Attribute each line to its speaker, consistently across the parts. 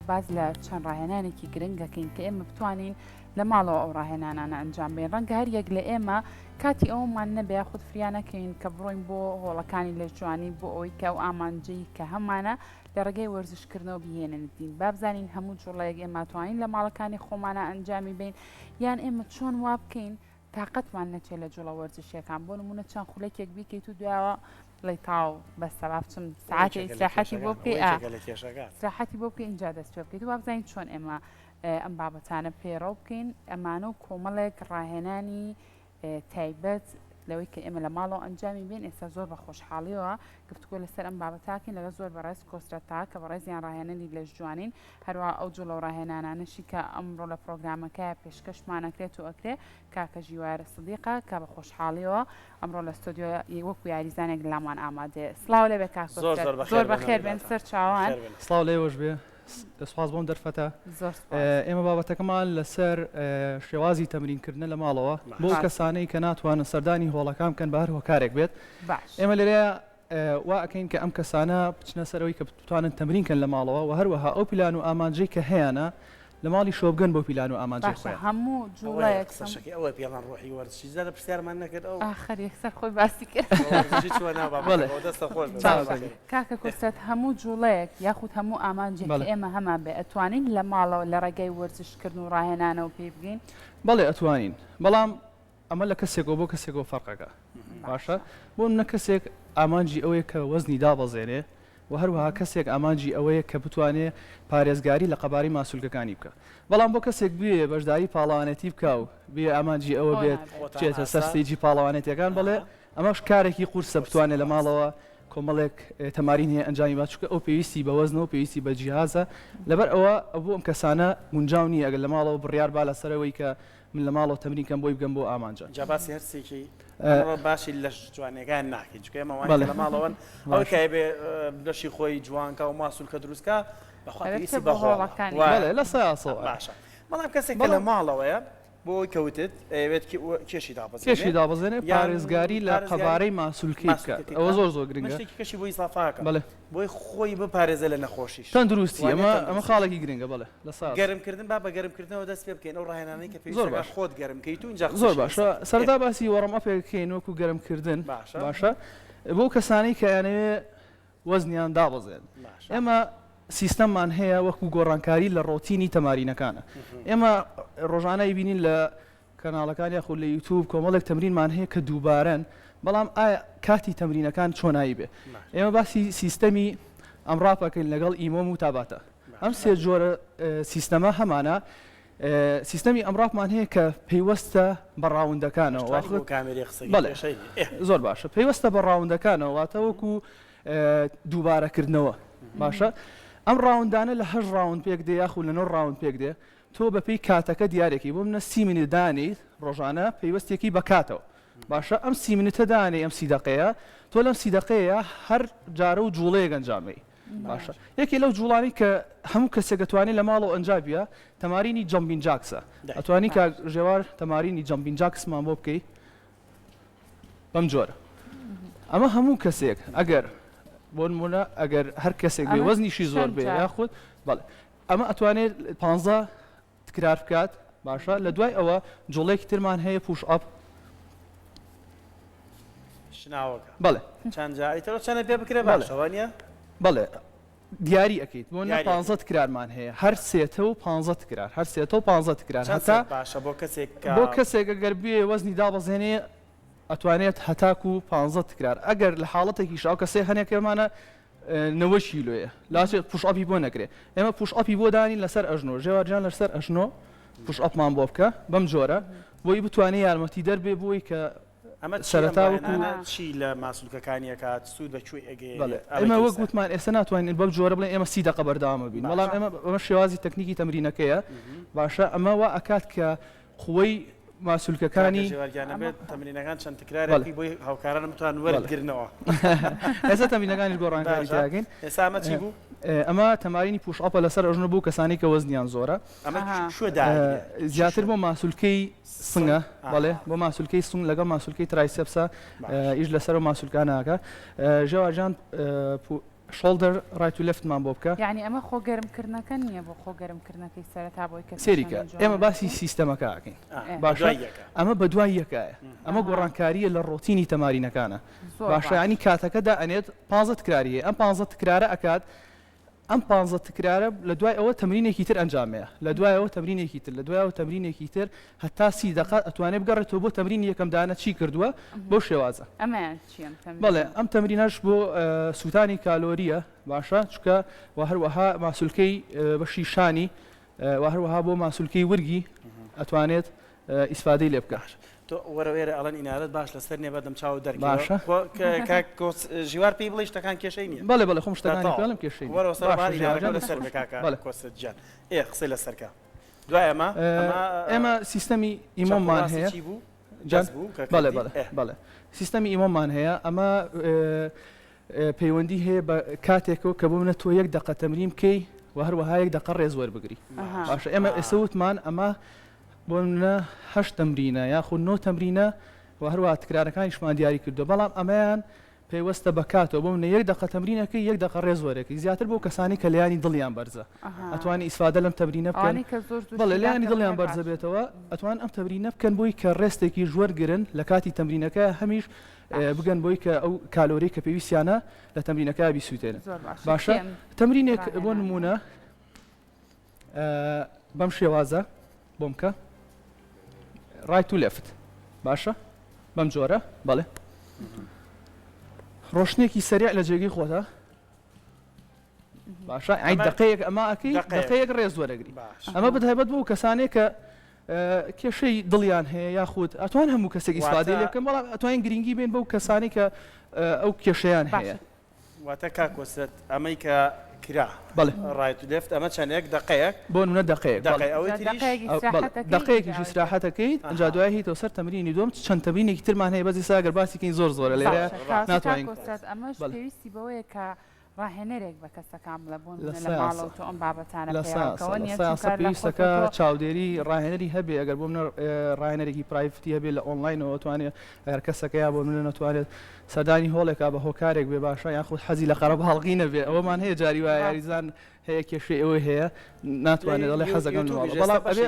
Speaker 1: باس لە چەند ڕاهێنانێکی گرنگ دەکەین کە ئێمە بتوانین لە ماڵەوە ئەو ڕاهێنانانە ئەنجام بین ڕەنگە هەر یەک لە ئێمە کاتی ئەومان نەبێ یاخود فریا نەکەین کە بڕۆین بۆ هۆڵەکانی لەشجوانی بۆ ئەوەی کە ئەو ئامانجەی کە هەمانە لە ڕێگەی وەرزشکردنەوە بیهێنن دین بابزانین هەموو جوڵەیەک ئێمە توانین لە ماڵەکانی خۆمانە ئەنجامی بین یان ئێمە چۆن وا بکەین تاقەتمان نەچێت لە جوڵە وەرزشیەکان بۆ نمونە چەند خولەکێک بیکەیت و دوایەوە بڵێی تاو بەسە با بچم ساعتێ ئیسراحەتی بۆ بکەی ئیسراحەتی بۆ بکەی ئینجا دەست پێ بکەیت و بابزانین چۆن ئێمە ئەم بابەتانە پەیڕەو بکەین ئەمانە و کۆمەڵێک ڕاهێنانی تایبەت لەوەی کە ئێمە لە ماڵەوە ئەنجامی بین ئێستا زۆر بە خۆشحاڵیەوە گفتوگۆ لەسەر ئەم بابەتاکەین لەگەڵ زۆر بەڕێز کۆسرەتا کە بەڕێزیان ڕاهێنەری لەشجوانین هەروەها ئەو جوڵە و ڕاهێنانانەشی کە ئەمڕۆ لە پڕۆگرامەکەیا پێشکەشمان ئەکرێت و ئەکرێ کاکە ژیوار سدیقە کە بە خۆشحاڵیەوە ئەمڕۆ لە ستۆدیۆ وەکو یاریزانێک لامان ئامادەیە. سڵاو لێبێ کاک
Speaker 2: زۆر
Speaker 1: کۆسرەت
Speaker 2: زۆر
Speaker 1: زۆر
Speaker 2: بەخێر بێن
Speaker 1: بەخێر بێن
Speaker 2: ئەمیراتان
Speaker 1: سەر چاوان.
Speaker 2: بەخێر بێن.
Speaker 3: سڵاو لە ئێوەش بێ سوپاس بۆم دەرفەتە.
Speaker 1: زۆر سوپاس.
Speaker 3: ئێمە بابەتەکەمان لەسەر شێوازی تەمرین کردنە لە ماڵەوە بۆ ئەو
Speaker 2: باشە.
Speaker 3: کەسانەی کە ناتوانن سەردانی هۆڵەکان بکەن بە هەر هۆکارێک بێت
Speaker 1: باش.
Speaker 3: ئێمە لێرەیا وا ئەکەین کە ئەم کەسانە بچنە سەر ئەوەی کە بتوانن تەمرین کەن لە ماڵەوە و هەروەها ئەو پلان و ئامانجەی کە هەیانە لە ماڵیشەوە بگەن بەو پیلان و ئامانجەی
Speaker 1: باشە
Speaker 3: خۆیان.
Speaker 1: هەموو
Speaker 2: ئەوەیە
Speaker 1: جوڵەیەک هەم.
Speaker 2: قسەشەکەی ئەوە پێڵان ڕۆحی وەرزشی زادە پرسیارمان نەکرد ئەو.
Speaker 1: ئاخر یەکسەر خۆی باسی کرد.
Speaker 2: وەرزشی چووە ناو
Speaker 3: بەڵێ
Speaker 2: بابەتەکەوە دەستت خۆش بێت
Speaker 3: چاو
Speaker 2: زۆر
Speaker 1: باشە
Speaker 3: کاکە.
Speaker 2: بەخێر.
Speaker 1: کاکە کۆسرەت هەموو جوڵەیەک یاخود هەموو ئامانجێک کە
Speaker 3: بەڵێ.
Speaker 1: ئێمە هەمان بێ ئەتوانین لە ماڵەوە لە ڕێگای وەرزش کردن و ڕاهێنانەوە پێی بگەین؟
Speaker 3: بەڵێ ئەتوانین بەڵام ئەمە لە کەسێکەوە بۆ کەسێکەوە فەرقەکە باشە بۆ منە کەسێک ئامانجی ئەوەیە کە وەزنی دابەزێنێ و هەروەها کەسێک ئامانجی ئەوەیە کە بتوانێ پارێزگاری لە قەبارەی ماسولکەکانی بکە بەڵام بۆ کەسێک بێ بەشداری پاڵەوانێتی بکە و بێ ئامانجی ئەوە بێت بچێتە سەر stage ی پاڵەوانێتیەکان بەڵێ ئەمەش کارێکی قورسە بتوانێت لە ماڵەوە کۆمەڵێک تەمارین هەیە ئەنجامی با چونکە ئەو پێویستی بە وەزنە و پێویستی بە جیهازە لەبەر ئەوە بۆ ئەم کەسانە گونجاو نییە ئەگەر لە ماڵەوە بڕیار با لەسەرەوەی کە من لە ماڵەوە تەمرین کەم بۆی بگەم بۆ ئامانجە.
Speaker 2: جا باسی هەرسێکی ئەمڕۆ باسی لەش جوانیەکان ناکەین چونکە ئێمە وانە لە ماڵەوەن ئەوەی کە ئەبێ لەشی خۆی جوانکا و ماسولکە دروستکا بەخوا پێویستی بە هۆڵە
Speaker 3: بەڵێ لە سەیا سەوە
Speaker 2: باشە بەڵام کەسێک کە لە ماڵەوەیە بۆ ئەوەی کە وتت ئەیەوێت کێشی دابەزێنێ
Speaker 3: کێشی دابەزێنێ پارێزگاری لە قەبارەی ماسولکەی بکات ئەوە زۆر زۆر گرنگە
Speaker 2: من شتێکی کەشی بۆ ئیزافە ئەکەم
Speaker 3: بەڵێ
Speaker 2: بۆی خۆی بپارێزێ لە نەخۆشیش
Speaker 3: تەندروستی ئەمە ئەمە خاڵێکی گرنگە بەڵێ لە ساز.
Speaker 2: گەرم کردن با بە گەرم کردنەوە دەست پێ بکەین ئەو ڕاهێنانەی کە
Speaker 3: زۆر
Speaker 2: پێویستە
Speaker 3: باش
Speaker 2: خۆت گەرم کەیت و ئینجا
Speaker 3: زۆر
Speaker 2: قسەشی
Speaker 3: باشە
Speaker 2: لەسەر
Speaker 3: سەرەتا باسی warm up ێک بکەین وەکو گەرم کردن
Speaker 2: باشە
Speaker 3: باشە بۆ کەسانەی کە ئەیانەوێ وەزنیان دابەزێن
Speaker 2: باشە
Speaker 3: ئێمە سیستەممان هەیە وەکو گۆڕانکاری لە ڕۆتینی تەمارینەکانە ئێمە ڕۆژانە ئەیبینین لە کەناڵەکان یاخود لە یوتوب کۆمەڵێک تەمرینمان هەیە کە دووبارەن بەڵام ئایا کاتی تەمرینەکان چۆنایی بێ ئێمە باسی سیستەمی AMRAP ئەکەین لەگەڵ EMOM و Tabata ئەم سێ جۆرە سیستەمە هەمانە سیستەمی AMRAP مان هەیە کە پەیوەستە بە round ەکانەوە بەڵێ زۆر باشە پەیوەستە بە round ەکانەوە واتە وەکو دووبارەکردنەوە باشە ئەم round انە لە هەشت round پێک دێ یاخود لە نۆ round پێک دێ تۆ بەپێی کاتەکە دیارێکی بۆ منە سی minute دانێیت ڕۆژانە پەیوەستێکی بە کاتەوە باشە ئەم سی minute ە دانێ ئەم سی دەقەیە تۆ لەم سی دەقەیە هەر جارە و جوڵەیەک ئەنجامەی باشە یەکێ لەو جوڵانی کە هەموو کەسێک دەتوانێت لە ماڵەوە ئەنجام بیە تەمارینی jumping jacks ە ئەتوانی کاک ژێوار تەمارینی jumping jacks مان بۆ بکەی بەم جۆرە ئەمە هەموو کەسێک ئەگەر بۆ نمونە ئەگەر هەر کەسێک بێ وەزنیشی زۆر بێ یاخود بەڵێ ئەمە ئەتوانێت پانزە تکرار بکات باشە لە دوای ئەوە جوڵەیەکی ترمان هەیە push up
Speaker 2: شناوەکە
Speaker 3: بەڵێ
Speaker 2: چەند جار ئیتر چەنە پێ بکرێ باشە وانە
Speaker 3: بەڵێ دیاری ئەکەیت بۆ نە پانزە تکرارمان هەیە هەر سێتە و پانزە تکرار هەر سێتە و پانزە تکرار هەتا
Speaker 2: باشە بۆ کەسێک
Speaker 3: بۆ کەسێک ئەگەر بێ وەزنی دابەزێنێ ئەتوانێت هەتاکو پانزە تکرار ئەگەر لە حاڵەتێکیش ئەو کەسێ هەنێکێمانە 90 کیلۆیە لاچێت push up ی بۆ نەکرێ ئێمە push up ی بۆ دانین لەسەر ئەژنۆ ژێوار جان لەسەر ئەژنۆ push up مان بۆ بکە بەم جۆرە بۆی بتوانێ یارمەتی دەر بێ بۆی کە
Speaker 2: ئەمە
Speaker 3: سەرەتا وەکو
Speaker 2: چی لە ماسولکەکانی ئەکات سوود بە کوێی ئەگەیەنێت
Speaker 3: بەڵێ ئێمە وەک وتمان ئێستا ناتوانین بەم جۆرە بڵێن ئێمە 30 دەقە بەردەوامە بین بەڵام ئێمە ئەمە شێوازی تەکنیکی تەمرینەکەیە باشە ئەمە وا ئەکات کە قوەی ماسولکەکانی.
Speaker 2: کاکە ژێوار گیان ئەبێت تەمرینەکان چەند تکرارێکی بۆی هاوکارانم بتوان وەرگرنەوە.
Speaker 3: ئێستا تەمرینەکانیش گۆڕانکاری تیاکەین.
Speaker 2: ئێستا ئەمە چی بوو؟
Speaker 3: ئەمە تەمارینی push up ە لەسەر ئەژنۆ بۆ کەسانی کە وەزنیان زۆرە.
Speaker 2: ئەمە کوێ دادرێ؟
Speaker 3: زیاتر بۆ ماسولکەی سنگە بەڵێ بۆ ماسولکەی سنگ لەگەڵ ماسولکەی triceps ە ئیش لەسەر ئەو ماسولکانە ئەکا. ژێوار جان. Shoulder right و left مان بۆ بکە.
Speaker 1: یەعنی ئەمە خۆ گەرم کردنەکە نیە بۆ خۆ گەرم کردنەکەی سەرەتا بۆی کە
Speaker 3: سەیری کە ئێمە باسی سیستەمەکە ئەکەین باشە ئەمە بە دوای یەکایە ئەمە گۆڕانکاریە لە ڕۆتینی تەمارینەکانە باشە ینی کاتەکە دائەنێت پانزە تکراری هەیە ئەم پانزە تکرارە ئەکات ئەم پانزە تکرارە لە دوای ئەوە تەمرینێکی تر ئەنجامەیە لە دوایەوە تەمرینێکی تر لە دوایەوە تەمرینێکی تر هەتا سی دەقە ئەتوانێت بگەڕێتەوە بۆ تەمرینی یەکەم دانە چی کردووە بەو شێوازە.
Speaker 1: ئەمەیان چیە ئەم تەمرینە؟
Speaker 3: بەڵێ ئەم تەمرینەش بۆ سووتانی کالۆریە باشە چونکە وە هەروەها ماسولکەی بەشی شانی وە هەروەها بۆ ماسولکەی ورگی ئەتوانێت ئیسفادەی لێ بکات.
Speaker 2: تۆ وەرە ئێرە ئەڵێن ئینارەت باش لەسەر نیە بەدەم چاوت دەرکەوێ
Speaker 3: باشە.
Speaker 2: خۆ کاک کۆس ژیوار پێی بڵێ شتەکان کێشەی نیە.
Speaker 3: بەڵێ بەڵێ خۆم شتەکانی پێ ئەڵێم کێشەی نیە.
Speaker 2: وەرەوە سەر
Speaker 3: باشە
Speaker 2: بار
Speaker 3: ژیوار
Speaker 2: ئینارەکەو
Speaker 3: گیان
Speaker 2: لەسەر بێ کاکە
Speaker 3: بەڵێ.
Speaker 2: کۆسرەت گیان ئێ قسەی لەسەر کە دوای ئەمە ئەمە
Speaker 3: ئێمە سیستەمی
Speaker 2: چەپ و
Speaker 3: EMOM مان
Speaker 2: ڕاستی
Speaker 3: هەیە
Speaker 2: چی بوو
Speaker 3: جان
Speaker 2: دەست بوو کە
Speaker 3: بەڵێ
Speaker 2: کردی
Speaker 3: بەڵێ
Speaker 2: ئێ.
Speaker 3: بەڵێ سیستەمی EMOM مان هەیە ئەمە پەیوەندی هەیە بە کاتێکەوە کە بۆ منە تۆ یەک دەقە تەمرین بکەی و هەروەها یەک دەقە ڕێز وەربگری باشە ئێمە ئێستا وتمان ئەمە بۆ منە هەشت تەمرینە یاخود نۆ تەمرینە و هەروەها تکرارەکانیشمان دیاری کردو بەڵام ئەمەیان پەیوەستە بە کاتەوە بۆ منە یەک دەقە تەمرینەکەی یەک دەقە ڕێز وەرەکەی زیاتر بۆ کەسانی کە لایانی دڵیان بەرزە ئەتوانی ئیسفادە لەم تەمرینە بکەن بەڵێ لایانی دڵیان بەرزە بێتەوە ئەتوان ئەم تەمرینە بکەن بۆی کە rest ێکی وەرگرن لە کاتی تەمرینەکە هەمیش بگەن بۆی کە ئەو کالۆری کە پێویستیانە لە تەمرینەکە بیسووتێنن باشە تەمرینێک بۆ نمونە بەم شێوازە بۆم کە right و left باشە بەم جۆرە بەڵێ ڕۆشنێکی سەریع لە جێگەی خۆتە باشە ئەی دقەیەک ئەمە ئەکەی دقەیەک ڕێز وەرەگری ئەمە بەتایبەت بۆ کەسانێک کە کێشەی دڵیان هەیە یاخود ئەتوان هەموو کەسێک ئیسفادەی لێ بکەن بەڵام ئەتوانین گرنگی بێن بەو کەسانی کە ئەو کێشەیان هەیە.
Speaker 2: واتە کاک کۆسرەت ئەمەی کە کرا
Speaker 3: بەڵێ
Speaker 2: right و left ئەمە چەندێک دەقەیەک؟
Speaker 3: بۆ نمونە دەقەیەک بەڵێ.
Speaker 2: دەقەی ئەوەی تریش؟
Speaker 3: دەقەیەکیش ئیسراحەتەکەیت ئینجا دوای هیتەوە سەر تەمرینی دووەم چەند تەمرینێکی ترمان هەیە بەس ئێستا ئەگەر باسی کەین زۆر زۆرە لێرە
Speaker 1: ناتوانین. کاک کۆسرەت ئەمەش پێویستی بەوەیە کە ڕاهێنەرێک بە کەسەکان بڵێ بۆ نمونە لە ماڵەوە تۆ ئەم بابەتانە پەیڕەوکەوە نیە چونکە لە
Speaker 3: پێویستەکە چاودێری ڕاهێنەری هەبێ ئەگەر بۆ منە ڕاهێنەرێکی private ی هەبێ لە ئۆنلاینەوە توانێت ئەگەر کەسەکە یا بۆ منە نەتوانێت سەردانی هۆڵێکا بە هۆکارێک بێ باشە یان خود حەزی لە قەرەباڵغی نەبێ ئەوەمان هەیە جاری وایە یاریزان هەیە کێشەی ئەوەی هەیە ناتوانێت دەڵێ حەزەکەم لە ماڵەوە بەڵام ئەبێ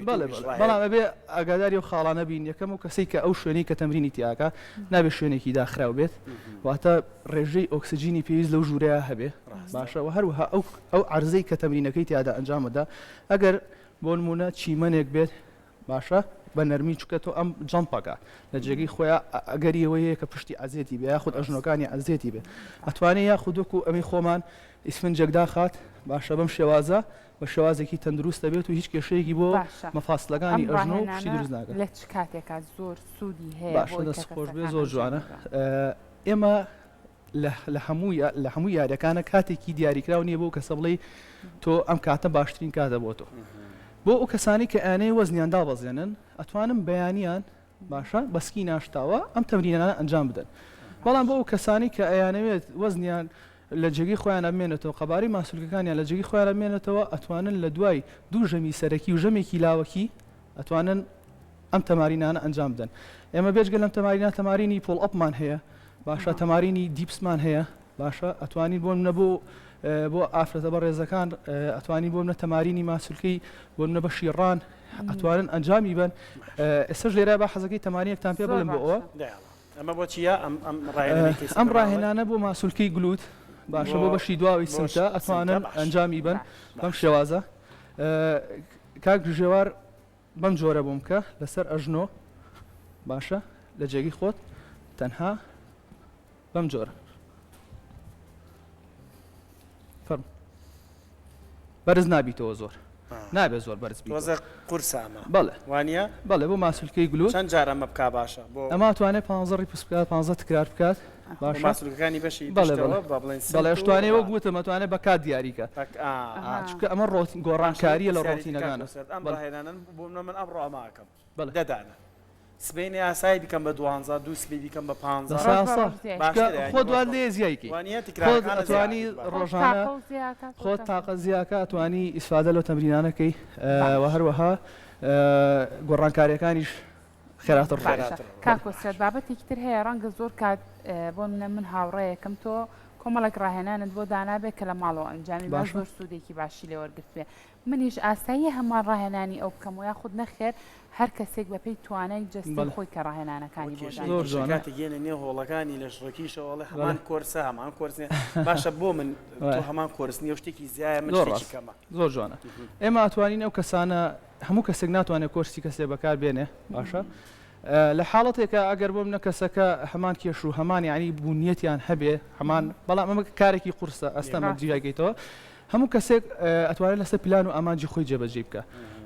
Speaker 3: بەڵێ بەڵێ بەڵام ئەبێ ئاگاداری ئەو خاڵانە بین یەکەم و کەسەی کە ئەو شوێنەی کە تەمرینی تیاکە نابێ شوێنێکی داخراو بێت واتە ڕێژەی ئۆکسجینی پێویست لەو ژوورەیە هەبێ باشە و هەروەها ئەو ئەو عەرزەی کە تەمرینەکەی تیادا ئەنجامەدا ئەگەر بۆ نمونە چیمەنێک بێت باشە بە نەرمی چونکە تۆ ئەم jump ەکە لە جێگەی خۆیا ئەگەری ئەوەی هەیە کە پشتی ئەزێتی بێ یاخود ئەژنۆکانی ئەزێتی بێ ئەتوانێ یاخود وەکو ئەمی خۆمان ئیسفنجێک داخات باشە بەم شێوازە بە شێوازێکی تەندروست دەبێت و هیچ کێشەیەکی بۆ
Speaker 1: باشە
Speaker 3: مەفاسلەکانی
Speaker 1: ئەم
Speaker 3: ئەژنۆ و پشتی
Speaker 1: ڕاهێنانە
Speaker 3: دروست ناکات.
Speaker 1: لە چ کاتێکا زۆر سوودی هەیە
Speaker 3: باشە
Speaker 1: بۆی کە
Speaker 3: دەست خۆش بێ
Speaker 1: کەسەکان
Speaker 3: زۆر
Speaker 1: ئەنجامی
Speaker 3: جوانە
Speaker 1: بدەن؟
Speaker 3: ئێمە لە هەموو لە هەموو یاریەکانە کاتێکی دیاریکراو نییە بۆ کەسە بڵێ تۆ ئەم کاتە باشترین کاتە بۆ تۆ بۆ ئەو کەسانی کە ئەیانەوێ وەزنیان دابەزێنن ئەتوانم بەیانیان باشە بەسکی ناشتاوە ئەم تەمرینانە ئەنجام بدەن بەڵام بۆ ئەو کەسانی کە ئەیانەوێت وەزنیان لە جێگەی خۆیان بمێنێتەوە قەبارەی ماسولکەکانیان لە جێگەی خۆیان بمێنێتەوە ئەتوانن لە دوای دوو ژەمی سەرەکی و ژەمێکی لاوەکی ئەتوانن ئەم تەمارینانە ئەنجام بدەن ئێمە بێجگە لەم تەمارینە تەمارینی pull up مان هەیە باشە تەمارینی dips مان هەیە باشە ئەتوانین بۆ منە بۆ بۆ ئافرەتە بەڕێزەکان ئەتوانی بۆ منە تەمارینی ماسولکەی بۆ منە بەشی ڕان ئەتوانن ئەنجامی بن ئێستش لێرە بە حەزەکەی تەمارینێکتان پێ بڵێم بۆ ئەوە
Speaker 2: ئەمە بۆ چییە ئەم ئەم ڕاهێنانەی کەی
Speaker 3: ئەم ڕاهێنانە بۆ ماسولکەی glute باشە بۆ بەشی دواوەی سمتە ئەتوانن ئەنجامی بن بەم شێوازە کاک ژێوار بەم جۆرە بۆم بکە لەسەر ئەژنۆ باشە لە جێگەی خۆت تەنها بەم جۆرە فەرموو بەرز نابیتەوە زۆر نابێت زۆر بەرز بیتەوە
Speaker 2: تۆزە قورسە ئەمە
Speaker 3: بەڵێ
Speaker 2: وانە
Speaker 3: بەڵێ بۆ ماسولکەی glute
Speaker 2: چەند جار ئەمە بکا باشە بۆ
Speaker 3: ئەمە توانێت 15 reps بکات 15 تکرار بکات
Speaker 2: باشە ماسولکەکانی بەشی
Speaker 3: بەڵێ
Speaker 2: پشتەوە
Speaker 3: بەڵێ
Speaker 2: با بڵێن سمت
Speaker 3: بەڵێ
Speaker 2: و
Speaker 3: ئەشتوانێ وەک
Speaker 2: ڕان.
Speaker 3: وتم ئەتوانێت بە کات دیاریکە
Speaker 2: بەک ئا
Speaker 1: ئەها.
Speaker 3: چونکە ئەمە ڕۆتین گۆڕانکاریە لە
Speaker 2: پرسیاری تر کاک
Speaker 3: ڕۆتینەکانە
Speaker 2: کۆسرەت، ئەم
Speaker 3: بەڵێ
Speaker 2: ڕاهێنانەن بۆ منە من ئەمڕۆ ئەمە ئەکەم
Speaker 3: بەڵێ
Speaker 2: دە دانە سبەینێ ئاسایی بیکەم بە دوانزە دوو سبەی بیکەم بە پانزە
Speaker 3: لە
Speaker 1: ڕۆژ بە
Speaker 3: سا
Speaker 1: ڕۆژ زیای
Speaker 3: چونکە
Speaker 2: باشترە یانی
Speaker 3: خۆت
Speaker 2: ڕۆژ
Speaker 3: وات
Speaker 2: بە
Speaker 3: لێ زیای کەی
Speaker 2: وانییە
Speaker 3: خۆت
Speaker 2: تکرارەکانە
Speaker 3: ئەتوانی
Speaker 2: زیاد باشە.
Speaker 1: خۆت
Speaker 3: ڕۆژانە
Speaker 1: تاقە و زیاکە تۆ
Speaker 3: خۆت
Speaker 1: تاقە.
Speaker 3: تاقە زیاکە ئەتوانی ئیسفادە لەو تەمرینانە کەی و
Speaker 1: باش.
Speaker 3: هەروەها گۆڕانکاریەکانیش خێراتر ڕوو
Speaker 1: باشە
Speaker 2: خێراتر ڕوو
Speaker 1: کاک کۆسرەت بابەتێکی تر هەیە ڕەنگە زۆر کات بۆ منە من هاوڕێیەکم تۆ. کۆمەڵێک ڕاهێنانت بۆ دانابێ کە لە ماڵەوە ئەنجامی با
Speaker 3: باشە.
Speaker 1: زۆر سوودێکی باشی لێ وەرگرتبێ منیش ئاساییە هەمان ڕاهێنانی ئەو بکەم و یاخود نەخێر هەر کەسێک بەپێی توانای جەستەی
Speaker 3: بەڵێ.
Speaker 1: خۆی کە ڕاهێنانەکانی بۆ
Speaker 2: کێشەی
Speaker 1: دانرێت.
Speaker 3: زۆر جوانە.
Speaker 2: کاتێک یەنە نێو هۆڵەکانی لەشڕۆکیشەوە ئەڵێ
Speaker 3: بەڵێ.
Speaker 2: هەمان کۆرسە هەمان کۆرس نیە باشە بۆ من تۆ
Speaker 3: وایە.
Speaker 2: هەمان کۆرس نیە و شتێکی زیایە من
Speaker 3: زۆر
Speaker 2: شتێکی
Speaker 3: ڕاست
Speaker 2: کەمە.
Speaker 3: زۆر جوانە ئێمە ئەتوانین ئەو کەسانە هەموو کەسێک ناتوانێت کۆرسی کەسێ بەکار بێنێ باشە لە حاڵەتێکا ئەگەر بۆ منە کەسەکە هەمان کێش و هەمان یعنی بوونیەتیان هەبێ هەمان بەڵام ئەمە کارێکی قورسە ئەستەمە
Speaker 1: ڕاستە.
Speaker 3: جیاگەیتەوە هەموو کەسێک ئەتوانێت لەسەر پلان و ئامانجی خۆی جێبەجێی بکا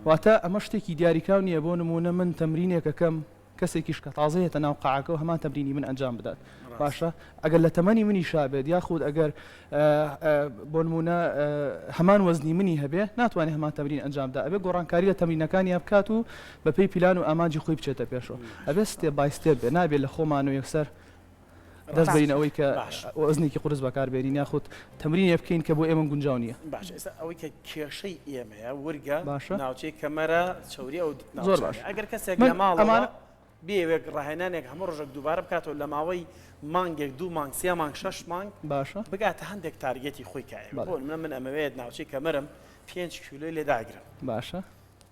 Speaker 3: واتە ئەمە شتێکی دیاریکراو نییە بۆ نموونە من تەمرینێکەکەم کەسێکیش کە تازە یەتە ناو قاعەکە و هەمان تەمرینی من ئەنجام بدات باشە ئەگەر لە تەمەنی منیشا بێت یاخود ئەگەر بۆ نموونە هەمان وەزنی منی هەبێ ناتوانێت هەمان تەمرین ئەنجام بدا ئەبێ گۆڕانکاری لە تەمرینەکانیا بکات و بەپێی پلان و ئامانجی خۆی بچێتە پێشەوە ئەبێ step by step بێ نابێ لە خۆمان و یەکسەر دەست بەرین ئەوەی کە وەزنێکی قورس بەکار بێنین یاخود تەمرینێ بکەین کە بۆ ئێمە گونجاو نییە.
Speaker 2: باشە ئێستا ئەوەی کە کێشەی ئێمەیە ورگە
Speaker 3: باشە.
Speaker 2: ناوچەی کەمەرە چەوری ئەو
Speaker 3: زۆر باش
Speaker 2: ناوچانەیە ئەگەر کەسێک
Speaker 3: من
Speaker 2: لە ماڵەوە
Speaker 3: ئەمانە
Speaker 2: بیەوێت ڕاهێنانێک هەموو ڕۆژێک دووبارە بکاتەوە لە ماوەی مانگێک دوو مانگ سێ مانگ شەش مانگ
Speaker 3: باشە
Speaker 2: بگاتە هەندێک target ی خۆی کە ئەیەوێت
Speaker 3: بەڵێ.
Speaker 2: بۆ نمونە من ئەمەوێت ناوچەی کەمەرم پێنج کیلۆی لێ داگرم
Speaker 3: باشە.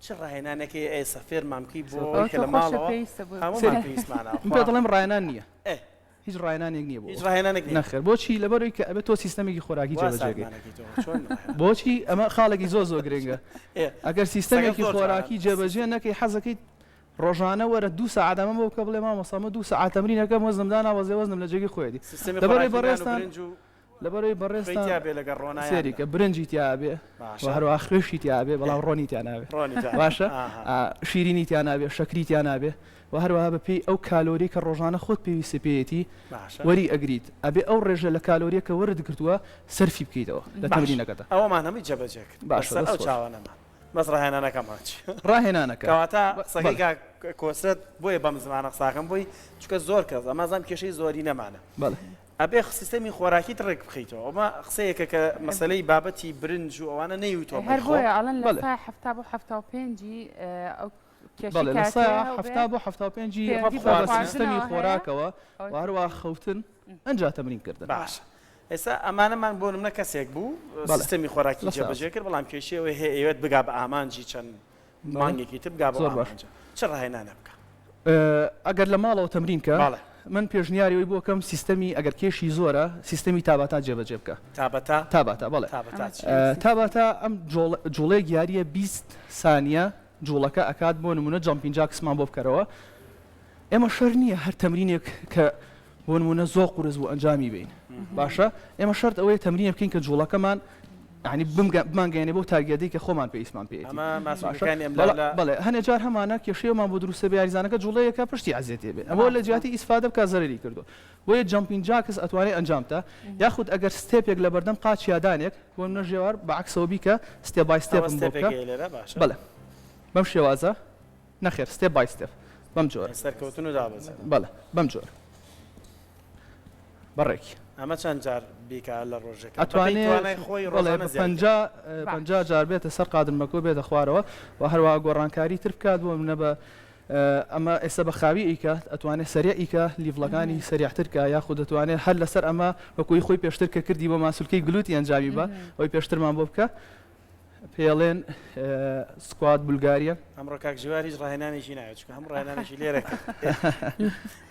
Speaker 2: چ ڕاهێنانێک هەیە ئێستا فێرمان بکەی بۆ
Speaker 3: زۆر
Speaker 2: ئەوەی
Speaker 1: ئەوە
Speaker 2: کە
Speaker 1: تۆ
Speaker 2: لە
Speaker 1: خۆشە
Speaker 2: ماڵەوە
Speaker 1: پێویستە بۆ
Speaker 2: هەموومان
Speaker 3: سەیری
Speaker 2: پێویستمانە
Speaker 3: من پێ
Speaker 2: خوا
Speaker 3: دەڵێم ڕاهێنان نییە
Speaker 2: ئێ
Speaker 3: هیچ ڕاهێنانێک نییە بۆ
Speaker 2: هیچ
Speaker 3: ئەوە.
Speaker 2: ڕاهێنانێک نییە
Speaker 3: نەخێر بۆچی لەبەرئەوەی کە ئەبێت تۆ سیستەمێکی خۆراکی
Speaker 2: وا
Speaker 3: جێبەجێ کەی
Speaker 2: ساردمانەکەی تۆ چۆن ڕاهێنان
Speaker 3: بۆچی ئەمە خاڵێکی زۆر زۆر گرنگە
Speaker 2: ئێ
Speaker 3: ئەگەر
Speaker 2: قسەکەم
Speaker 3: سیستەمێکی
Speaker 2: زۆر جوانە
Speaker 3: خۆراکی جێبەجێ نەکەی حەزەکەیت ڕۆژانە وەرە دوو سەعات ئەمە بۆ بکە بڵێ مامۆستا من دوو سەعات تەمرین ئەکەم وەزنم دانابەزێ وەزنم لە جێگەی خۆیەتی
Speaker 2: سیستەمی
Speaker 3: لەبەرئەوەی
Speaker 2: خۆراکی نان و
Speaker 3: بەڕێزتان
Speaker 2: برنج و
Speaker 3: لەبەرئەوەی
Speaker 2: خوێی
Speaker 3: بەڕێزتان
Speaker 2: تیا بێ لەگەڵ ڕۆنا یان
Speaker 3: سێری
Speaker 2: نا
Speaker 3: کە برنجی تیا بێ و
Speaker 2: باشە
Speaker 3: هەروەها خوێشی تیا بێ
Speaker 2: ئێ
Speaker 3: بەڵام ڕۆنی تیا نابێ
Speaker 2: ڕۆنی تیا نابێ
Speaker 3: باشە
Speaker 2: ئاها
Speaker 3: ئا شیرینی تیا نابێ شەکری تیا نابێ و هەروەها بە پێی ئەو کالۆری کە ڕۆژانە خۆت پێویستت پێیەتی
Speaker 2: باشە
Speaker 3: وەری ئەگریت ئەبێ ئەو ڕێژە لە کالۆریە کە وەرت گرتووە سەرفی بکەیتەوە لە
Speaker 2: باش
Speaker 3: تەمرینەکەتا.
Speaker 2: ئەوەمان هەمووی جێبەجێ کرد
Speaker 3: باشە
Speaker 2: بەسەر
Speaker 3: دەست
Speaker 2: ئەو
Speaker 3: خۆش.
Speaker 2: چاوانەمان بەس ڕاهێنانەکەمان چی؟
Speaker 3: ڕاهێنانەکە
Speaker 2: کەواتە قسەکەی
Speaker 3: بەڵێ.
Speaker 2: کاک کۆسرەت بۆیە بەم زمانە قساکەم بۆی چونکە زۆر کەس ئەمە زام کێشەی زۆری نەمانە
Speaker 3: بەڵێ.
Speaker 2: ئەبێ سیستەمی خۆراکیت ڕێک بخەیتەوە ئەمە قسەیەکە کە مەسەلەی بابەتی برنج و ئەوانە نەیوتوە
Speaker 1: هەر
Speaker 2: بۆی خۆ.
Speaker 1: بۆیە ئەڵێن لە
Speaker 3: بەڵێ.
Speaker 1: سای 70 بۆ 75 ئەو کێشەی
Speaker 3: بەڵێ لە
Speaker 1: کاتێ
Speaker 3: سایە
Speaker 1: هەبێ
Speaker 3: 70 بۆ 75 ی
Speaker 1: پەیوەندی
Speaker 3: ڕەبتە
Speaker 1: بە
Speaker 3: بە سیستەمی
Speaker 1: خواردنەوە هەیە
Speaker 3: خۆراکەوە
Speaker 1: ئەوەی
Speaker 3: و هەروەها خەوتن ئەنجا تەمرین کردن.
Speaker 2: باشە ئێستا ئەمانەمان بۆ نمونە کەسێک بوو
Speaker 3: بەڵێ
Speaker 2: سیستەمی خۆراکی
Speaker 3: لە سایە
Speaker 2: جێبەجێ کرد بەڵام کێشەی ئەوەی هەیە ئەیەوێت بگا بە ئامانجی چەند
Speaker 3: بەڵێ
Speaker 2: مانگێکی تر بگا بەو
Speaker 3: زۆر باش.
Speaker 2: ئامانجە چ ڕاهێنانە بکا؟
Speaker 3: ئەگەر لە ماڵەوە تەمرین کە
Speaker 2: بەڵێ.
Speaker 3: من پێشنیاری ئەوەی بۆ کەم سیستەمی ئەگەر کێشی زۆرە سیستەمی تاباتا جێبەجێ بکە.
Speaker 2: تابەتا؟
Speaker 3: تاباتا بەڵێ.
Speaker 2: تابەتا
Speaker 1: ئەمە
Speaker 2: چیە؟
Speaker 1: چیە سیستەم؟
Speaker 3: تاباتا ئەم جوڵەیەک یاریە 20 سانیە جوڵەکە ئەکات بۆ نمونە jumping jacks مان بۆ بکەرەوە ئێمە شەر نییە هەر تەمرینێک کە بۆ نمونە زۆر قورس بوو ئەنجامی بین باشە ئێمە شەرت ئەوەیە تەمرینە بکەین کە جوڵەکەمان یعنی بمانگەیەنێ بۆ target ی کە خۆمان پێویستمان پێیەتی
Speaker 2: ئەمە
Speaker 3: باشە
Speaker 2: ماسولکەکانی ئەم
Speaker 3: بەڵێ
Speaker 2: لاولا
Speaker 3: بەڵێ هەنێ جار هەمانە کێشەیەمان بۆ دروستە بێ یاریزانەکە جوڵەیەکە پشتی ئەزیەتێ بێ ئەمە لە جیاتی ئیسفادە بکا زەرەری کردووە بۆیە jumping jacks ئەتوانێ ئەنجام بتا یاخود ئەگەر step ێک لە بەردەم قاچیا دانێک بۆ نمونە ژێوار بە عەکسەوە بیکە step by
Speaker 2: ئەوە
Speaker 3: step م بۆ
Speaker 2: step ێک
Speaker 3: بکە
Speaker 2: هەیە لێرە باشە
Speaker 3: بەڵێ بەم شێوازە نەخێر step by step بەم جۆرە.
Speaker 2: سەرکەوتن و دابەزین.
Speaker 3: بەڵێ بەم جۆرە بەڕێکی.
Speaker 2: ئەمە چەند جار بیکا لە ڕۆژێکا؟ بەپێی
Speaker 3: ئەتوانێ
Speaker 2: توانای خۆی
Speaker 3: بەڵێ
Speaker 2: ڕۆژانە
Speaker 3: بە
Speaker 2: زیاد کەی.
Speaker 3: 50
Speaker 1: باش.
Speaker 3: 50 جار بێتە سەر قادرمەکە و بێتە خوارەوە و هەروەها گۆڕانکاری تر بکات بۆ منە بە ئەمە ئێستا بە خاوی ئیکات ئەتوانێ سەریع ئیکا level ەکانی سەریعتر کا یاخود دەتوانێت هەر لەسەر ئەمە وەکوی خۆی پێشتر کە کردی بۆ ماسولکەی glute ی ئەنجامی بە ئەوی پێشترمان بۆ بکە پێڵێن squat Bulgarian.
Speaker 2: ئەمڕۆ کاک ژیوار هیچ ڕاهێنانێکی ناوێت چونکە هەموو ڕاهێنانێکی لێرە کرد.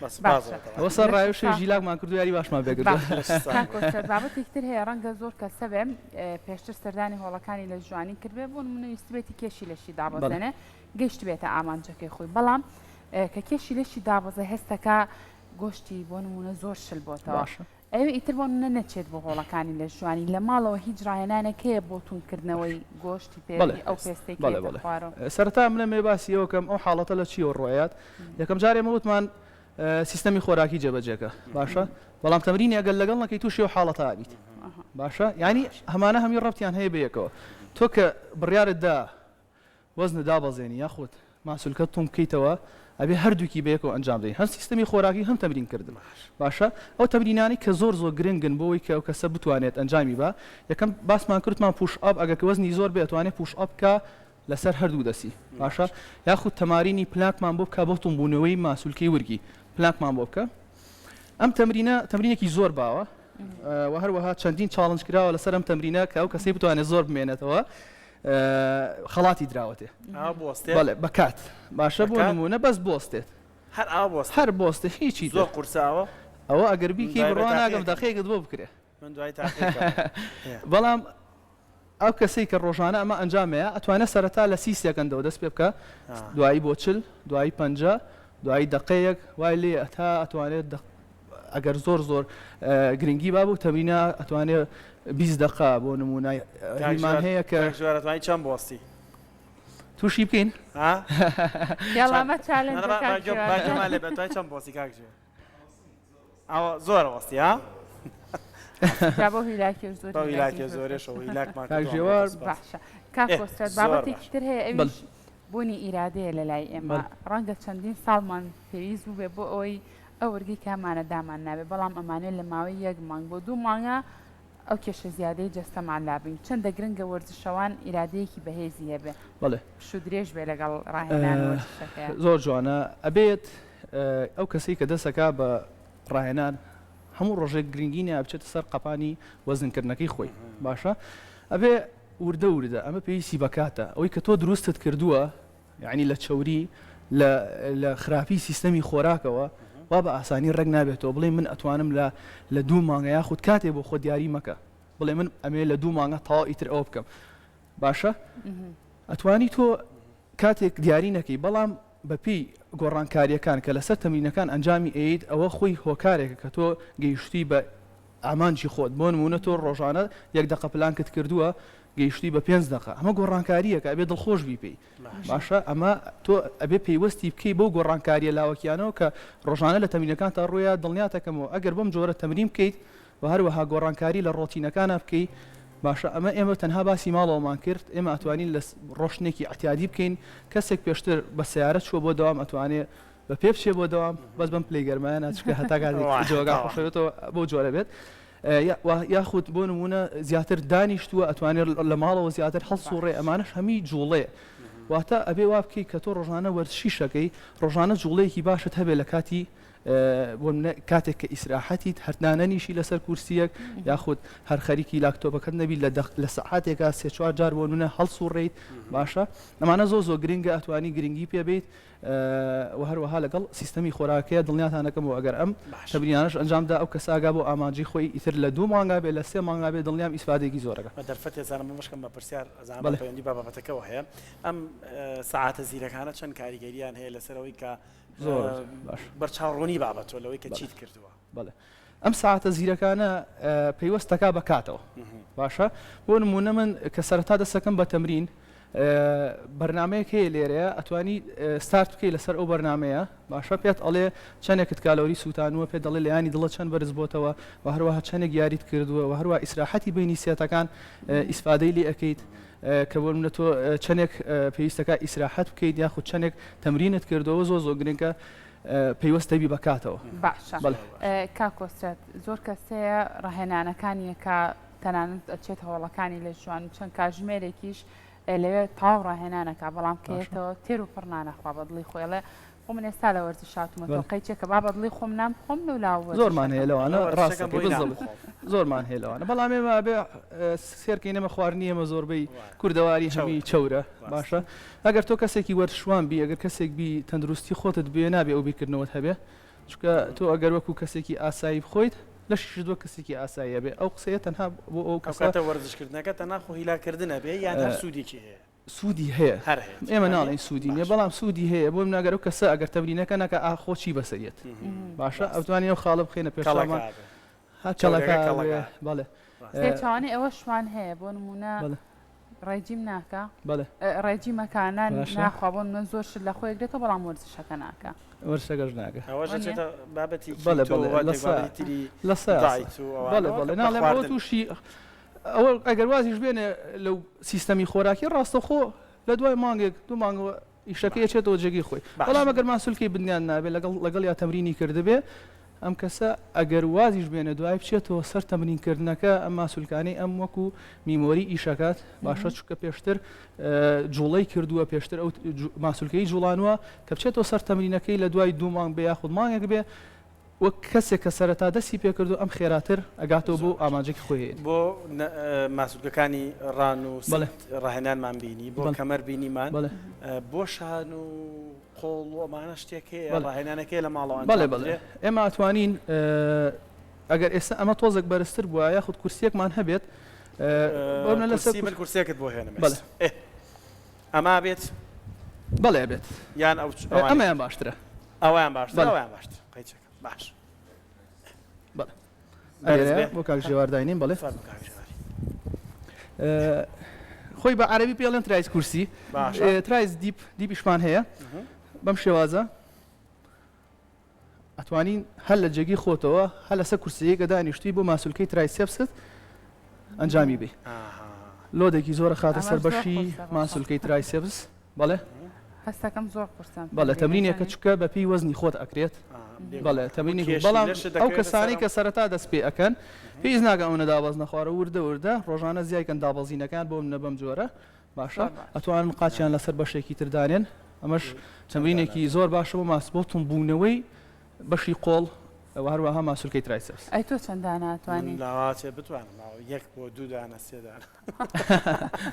Speaker 2: بە سوپاسەوە
Speaker 1: باشە.
Speaker 2: تەواو.
Speaker 3: ئەوە سەر
Speaker 1: لەش
Speaker 3: ڕاوێژی
Speaker 1: ساغ.
Speaker 3: ژیلاکمان کردو یاری باشمان پێ کردو.
Speaker 1: باشە
Speaker 2: لەش ساغ
Speaker 1: کاک
Speaker 2: بێت.
Speaker 1: کۆسرەت بابەتێکی تر هەیە ڕەنگە زۆر کەس هەبێ پێشتر سەردانی هۆڵەکانی لەشجوانی کردبێ بۆ نمونە ویستبێتی کێشی لەشی
Speaker 3: بەڵێ.
Speaker 1: دابەزێنێ گەیشتبێتە ئامانجەکەی خۆی بەڵام کە کێشی لەشی دابەزێ هەستەکا گۆشتی بۆ نمونە زۆر شل بۆتەوە
Speaker 3: باشە.
Speaker 1: ئەوێ ئیتر بۆ نمونە نەچێت بۆ هۆڵەکانی لەشجوانی لە ماڵەوە هیچ ڕاهێنانێک هەیە بۆ توندکردنەوەی گۆشتی پێ
Speaker 3: بەڵێ
Speaker 1: ئەو پێستەی کە
Speaker 3: بەڵێ
Speaker 1: یەتە
Speaker 3: بەڵێ
Speaker 1: خوارەوە؟
Speaker 3: سەرەتا من ئەمەوێ باسی ئەوە کەم ئەو حاڵەتە لە چیەوە ڕوئەیات یەکەم جار ئێمە وتمان سیستەمی خۆراکی جێبەجێکە باشە بەڵام تەمرینی ئەگەر لەگەڵ نەکەی تووشی ئەو حاڵەتە ئەبیت باشە یعنی هەمانە هەمی ڕەبتیان هەیە بە یەکەوە تۆ کە بڕیارت دا وەزنت دابەزێنی یاخود ماسولکەت توند بکەیتەوە ئەبێ هەردووکی بەیەکەوە ئەنجام بدەین هەم سیستەمی خۆراکی هەم تەمرین کردن باشە ئەو تەمرینانەی کە زۆر زۆر گرنگن بۆ ئەوەی کە ئەو کەسە بتوانێت ئەنجامی با یەکەم باسمان کردمان push up ئەگەر کە وەزنی زۆر بێ ئەتوانێت push up بکا لەسەر هەردوو دەستی باشە یاخود تەمارینی plank مان بۆ بکا بۆ توندبوونەوەی ماسولکەی ورگی plank مان بۆ بکە ئەم تەمرینە تەمرینێکی زۆر باوە. و هەروەها چەندین challenge کراوە لەسەر ئەم تەمرینە کە ئەو کەسەی بتوانێت زۆر بمێنێتەوە خەڵاتی دراوەتێ. بەڵێ بە کات باشە بۆ نمونە بەس بۆستێت
Speaker 2: هەر ئاوا بۆستێت
Speaker 3: هەر بۆستێ هیچی
Speaker 2: زۆر قورسە ئەوە
Speaker 3: ئەوە ئەگەر بیکەی بڕوا ناکەم دەقەیەکت بۆ بکرێ
Speaker 2: من دوای تاقیکەم
Speaker 3: بەڵام ئەو کەسەی کە ڕۆژانە ئەمە ئەنجامەیە ئەتوانێت سەرەتا لە 30 سێکەندەوە دەست پێ بکە دوایی بۆ 40 دوایی 50 دوایی دەقەیەک وای لێ ئەتا ئەتوانێت ئەگەر زۆر زۆر گرنگی با بۆ تەمرینە ئەتوانێت 20 دقە بۆ نمونە هیمان هەیە کە
Speaker 2: ژوارەتوانی چەند بۆستی
Speaker 3: تووشی بکەین
Speaker 2: چەند بۆسی کاک ئەوە زۆر وەستی ها
Speaker 1: بۆ هیلاکی زۆر
Speaker 2: هیلاکی زۆرێشەوە هیلاکمان
Speaker 3: ژێوار
Speaker 1: باشە کاک کۆسرەت بابەتێکی تر هەیە ئەویش بوونی ئیرادەیە لە لای ئێمە ڕەنگە چەندین ساڵمان پێویست بوو بێ بۆ ئەوەی ئەو ورگەی کامانە دامان نابێ بەڵام ئەمانێ لە ماوەی یەک مانگ بۆ دوو مانگە ئەو کێشە زیادەی جەستەمان لابین چەندە گرنگە وەرزشەوان ئیرادەیەکی بەهێزی هەبێ
Speaker 3: بەڵێ
Speaker 1: پشوو درێژ بێ لەگەڵ ڕاهێنان و وەرزشەکەیا.
Speaker 3: زۆر جوانە ئەبێت ئەو کەسەی کە دەسەکا بە ڕاهێنان هەموو ڕۆژێک گرنگی نایە بچێتە سەر قەپانی وەزنکردنەکەی خۆی باشە ئەبێ وردە وردە ئەمە پێویستی بە کاتە ئەوەی کە تۆ دروستت کردووە یانی لە چەوری لە لە خراپی سیستەمی خۆراکەوە وا بە ئاسانی ڕێک نابێتەوە بڵێ من ئەتوانم لە لە دوو مانگە یاخود کاتێ بۆ خۆ دیاری مەکە بڵێ من ئەمێ لە دوو مانگە تەواو ئیتر ئەوە بکەم باشە ئەتوانی تۆ کاتێک دیاری نەکەی بەڵام بەپێی گۆڕانکارییەکان کە لەسەر تەمرینەکان ئەنجامی ئەیەیت ئەوە خۆی هۆکارێکە کە تۆ گەیشتووی بە ئامانجی خۆت بۆ نموونە تۆ ڕۆژانە یەک دەقە پلانکت کردووە گەیشتووی بە پێنج دەقە ئەمە گۆڕانکارییەکە ئەبێ دڵخۆش بی پێی باشە ئەمە تۆ ئەبێ پەیوەستی بکەی بەو گۆڕانکارییە لاوەکیانەوە کە ڕۆژانە لە تەمرینەکانتا ڕوویا دڵنیاتەکەمەوە ئەگەر بەم جۆرە تەمرین بکەیت وە هەروەها گۆڕانکاری لە ڕۆتینەکانا بکەی باشە ئەمە ئێمە تەنها باسی ماڵەوەمان کرد ئێمە ئەتوانین لە ڕۆشتنێکی ئەعتیادی بکەین کەسێک پێشتر بە سەیارە چووە بۆ دەوام ئەتوانێ بە پێ بچێ بۆ دەوام بەس بەم پلەی گەرمایە نا چونکە هەتا کاتێک جەوەکان خۆشەوێتەوە بەو جۆرە بێت یاخود بۆ نمونە زیاتر دانیشتووە ئەتوانێت لە ماڵەوە زیاتر هەڵسوڕێ ئەمانەش هەمی جوڵەیە واتە ئەبێ وا بکەی کە تۆ ڕۆژانە وەرزشیشەکەی ڕۆژانە جوڵەیەکی باشت هەبێ لە کاتی بۆ نمونە کاتێک کە ئیسراحەتیت هەر دانەنیشی لەسەر کورسیەک یاخود هەر خەریکی لاکتۆپەکەت نەبی لە دەق لە سەعاتێکا سێ چوار جار بۆ نمونە هەڵسوڕێیت باشە ئەمانە زۆر زۆر گرنگە ئەتوانی گرنگی پێ بیت و هەروەها لەگەڵ سیستەمی خۆراکەیە دڵنیاتانەکەمەوە ئەگەر ئەم تەمرینانەش ئەنجامدا ئەو کەسە ئاگا بۆ ئامانجی خۆی ئیتر لە دوو مانگا بێ لە سێ مانگا بێ دڵنیام ئیسفادەیەکی زۆرەکە.
Speaker 2: بە دەرفەتێ زانم بمشکەم بە پرسیار ئەزانم پەیوەندی بە بابەتەکەوە هەیە ئەم سەعاتە زیرەکانە چەند کاریگەریان هەیە لەسەر ئەوەی کە
Speaker 3: زۆر باش
Speaker 2: بەرچاوڕوونی بابەتۆ لەوەی کە چیت کردووە.
Speaker 3: بەڵێ ئەم سەعاتە زیرەکانە پەیوەست دەکا بە کاتەوە باشە بۆ نموونە من کە سەرەتا دەستەکەم بە تەمرین بەرنمەیەک هەیە لێرەیە ئەتوانی ستارت بکەی لەسەر ئەو بەرنمەیە باشە پێت ئەڵێ چەندێکت کالۆری سووتانوە پێ دەڵێ لەیانی دڵە چەند بەرز بۆتەوە و هەروەها چەندێک یاریت کردووە و هەروە ئیسراحەتی بینی سێتەکان ئیسفادەی لێ ئەەکەیت کە بۆ نمونە تۆ چەندێک پێویستەکە ئیسراحەت بکەیت یاخود چەندێک تەمرینت کردەوە زۆر زۆر گرنگە پەیوەست دەبی بە کاتەوە.
Speaker 1: باشە کاک کۆسرەت زۆر کەس هەیە ڕاهێنانەکانی ئەکا تەنانەت ئەچێت هۆڵەکانی لە ژوان چەند کاژمێرێکیش لەوێ تەواو ڕاهێنانەکە بەڵام کە یەتەوە تێر و پڕ نانەخوا بە دڵی خۆی ئەڵێ خۆ من ئێستا لە وەرزش هاتوومەتەوە قەیچێکە با بە دڵی خۆم نان بخۆم لەو لاوە وەرزش
Speaker 3: زۆرمان هەیە
Speaker 1: ئەکەم.
Speaker 3: لەوانە
Speaker 2: وەرزشەکەم
Speaker 3: ڕاستەکەی
Speaker 2: بۆی نان
Speaker 3: بالضبط
Speaker 2: بخۆم.
Speaker 3: زۆرمان هەیە لەوانە بەڵام ئێمە ئەبێ سێرکەین ئێمە خواردنی ئێمە زۆربەی کوردەواری هەمی چەورە باشە ئەگەر تۆ کەسێکی وەرزشوان بی ئەگەر کەسێک بی تەندروستی خۆتت بوێ نابێ ئەو بیرکردنەوەت هەبێ چونکە تۆ ئەگەر وەکو کەسێکی ئاسایی بخۆیت لەشیشت وەک کەسێکی ئاسایی ئەبێ ئەو قسەیە تەنها بۆ ئەو
Speaker 2: ئەو
Speaker 3: کەسە
Speaker 2: کاتە وەرزشکردنەکە تەنها خۆ هیلاکردن ئەبێ یان هەر سوودێکی هەیە؟
Speaker 3: سوودی هەیە
Speaker 2: هەر هەیە
Speaker 3: ئێمە ناڵێین سوودی نییە بەڵام سوودی هەیە بۆ منە ئەگەر ئەو کەسە ئەگەر تەمرینەکە نەکا ئاخۆ چی بەسەر یەت باشە ئەوتوانی ئەو خاڵە بخەینە پێش چاومان ها کەڵەکە بێ بەڵێ
Speaker 1: پێچەوانەی ئەوەشمان هەیە بۆ نموونە ڕێجیم ناکا
Speaker 3: بەڵێ
Speaker 1: ڕێجیمەکە نان ناخوا بۆ نموونە زۆر شت لە خۆی گرێتەوە بەڵام وەرزشەکە ناکا
Speaker 3: وەرزشەکەش ناکا
Speaker 2: ئەوەش دەچێتە بابەتی
Speaker 3: بەڵێ بەڵێ لە سە بەڵێ بەڵێ ناڵێم ئەوە تووشی ئەوە ئەگەر وازیش بێنێ لەو سیستەمی خۆراکی ڕاستەخۆ لە دوای مانگێک دوو مانگەوە ئیشەکەی ئەچێتەوە جێگەی خۆی بەڵام ئەگەر ماسولکەی بنیان نابێ لەگەڵ لەگەڵیا تەمرینی کردبێ ئەم کەسە ئەگەر وازیش بێنێ دوای بچێتەوە سەر تەمرین کردنەکە ئەم ماسولکانەی ئەم وەکو memory ئیشەکات باشە چونکە پێشتر جوڵەی کردووە پێشتر ئەو ماسولکەی جوڵانوە کە بچێتەوە سەر تەمرینەکەی لە دوای دوو مانگ بێ یاخود مانگێک بێ. وەک کەسێک کە سەرەتا دەستی پێکردو ئەم خێراتر ئەگاتەوە بۆ ئامانجەکی خۆی هەیەتی.
Speaker 2: بۆ ماسولکەکانی ڕان و سنگ ڕاهێنانمان بینی، بۆ کەمەر بینیمان، بۆ شان و قۆڵ و ئەمانە شتێک هەیە ڕاهێنانێک هەیە لە ماڵەوە ئەنجام
Speaker 3: بەڵێ بەڵێ ئێمە ئەتوانین ئەگەر ئێستا ئەمە تۆزێک بەرزتر بووە یاخود کورسیەکمان هەبێت
Speaker 2: لەسەر من کورسیەکت بۆ هێنم ئەما بێت
Speaker 3: بەڵێ بێت
Speaker 2: یان ئەو
Speaker 3: ئەمەیان باشترە
Speaker 2: ئەویان باشتر ئەویان باشتر قەیچەکە باش
Speaker 3: بەڵێ بۆ کاک ژێوار داینین بەڵێ خۆی بە عەربی پێڵێن triceps کورسی triceps dip dip یشمان هەیە بەم شێوازە ئەتوانین هەر لە جێگەی خۆتەوە هەر لەسەر کورسیەکە دانیشتوی بۆ ماسولکەی triceps ت ئەنجامی بی load ێکی زۆرە خاتە سەر بەشی ماسولکەی triceps بەڵێ
Speaker 1: هەستەکەم زۆر قورسە
Speaker 3: بەڵێ تەمرینێکە چکە بە پێی وەزنی خۆت ئەکرێت بەڵێ تەمرینێک بەڵام ئەو کەسانی کە سەرەتا دەست پێ ئەکەن پێویست ناکە ئەوەنە دابەزنە خوارە وردە وردە ڕۆژانە زیایکەن دابەزینەکان بۆ منە بەم جۆرە باشە ئەتوانن قاچیان لەسەر بەشێکی تر دانێن ئەمەش تەمرینێکی زۆر باشە بۆ ماس بۆ توندبوونەوەی بەشی قۆڵ و هەروەها ماسولکەی triceps.
Speaker 1: ئەی تۆ چەند دانە ئەتوانی؟
Speaker 2: من لاواچێ بتوانم ماوە یەک بۆ دوو دانە سێ دانە.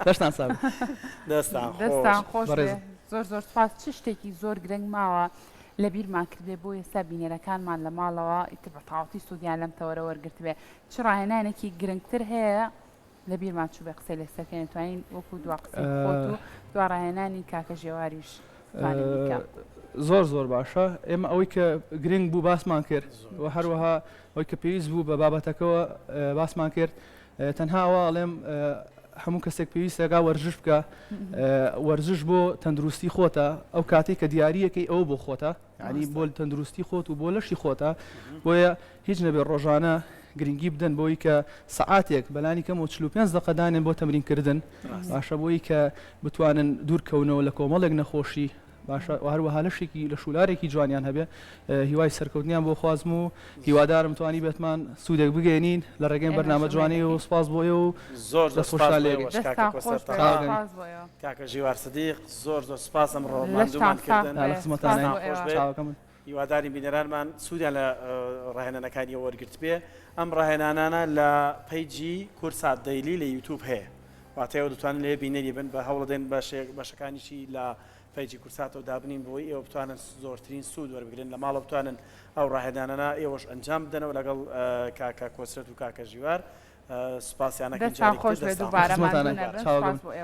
Speaker 3: دەستان ساغ.
Speaker 2: دەستان خۆش.
Speaker 1: دەستان خۆش بێ زۆر زۆر سوپاس چ شتێکی زۆر گرنگ ماوە لە بیرمان کردبێ بۆ ئێستا بینەرەکانمان لە ماڵەوە ئیتر بە تەواوەتی سوودیان لەم تەوەرە وەرگرتبێ چ ڕاهێنانێکی گرنگتر هەیە لە بیرمان چووبێ قسەی لەسەر کەین توانین وەکو دوا قسەی خۆت و دوا ڕاهێنانی کاکە ژێواریش توانین بیکا.
Speaker 3: زۆر زۆر باشە ئێمە ئەوەی کە گرنگ بوو باسمان کرد و هەروەها ئەوەی کە پێویست بوو بە بابەتەکەوە باسمان کرد تەنها ئەوە ئەڵێم هەموو کەسێک پێویستەکە وەرزش بکە وەرزش بۆ تەندروستی خۆتە ئەو کاتێک کە دیارەکەی ئەو بۆ خۆتە یانی بۆ تەندروستی خۆت و بۆ لەشی خۆتە بۆیە هیچ نەبێت ڕۆژانە گرنگی بدەن بۆی کە سەعاتێک بەلانی کەم و 45 دقە دانێن بۆ تەمرین کردن باشە بۆی کە بتوانن دوورکەونەوە لە کۆمەڵێک نەخۆشی باشە و هەروەها لەشێکی لە شولارێکی جوانیان هەبێ هیوای سەرکەوتنیان بۆ خوازم و هیوادارم توانی بێتمان سوودێک بگەێنین لە ڕێگەی بەرنامە جوانی و سپاس بۆ ئێوە و
Speaker 2: زۆر زۆر سپاس
Speaker 3: لێ
Speaker 2: کاکە ژیوار سدیق زۆر زۆر سپاس ئەمڕۆ ماندوومان کردن
Speaker 3: لە خزمەتانین چاوەکەم.
Speaker 2: هیوادارین بینەرانمان سوودیان لە ڕاهێنانەکانی ئێوە وەرگرتبێ ئەم ڕاهێنانانە لە page ی کوردسات دەیلی لە یوتوب هەیە واتە ئێوە دەتوانن لێ بینەری بن بە هەوڵدەین بەشێک بەشەکانیشی لە page ی کوردساتەوە دابنین بۆی ئێوە بتوانن زۆرترین سوود وەربگرن لە ماڵەوە بتوانن ئەو ڕاهێنانانە ئێوەش ئەنجام بدەنەوە لەگەڵ کاکە کۆسرەت و کاکە ژیوار سوپاسیانەکەین
Speaker 1: دەستان خۆش بێ دووبارە ماندوو نەبن سوپاس بۆ ئێوە.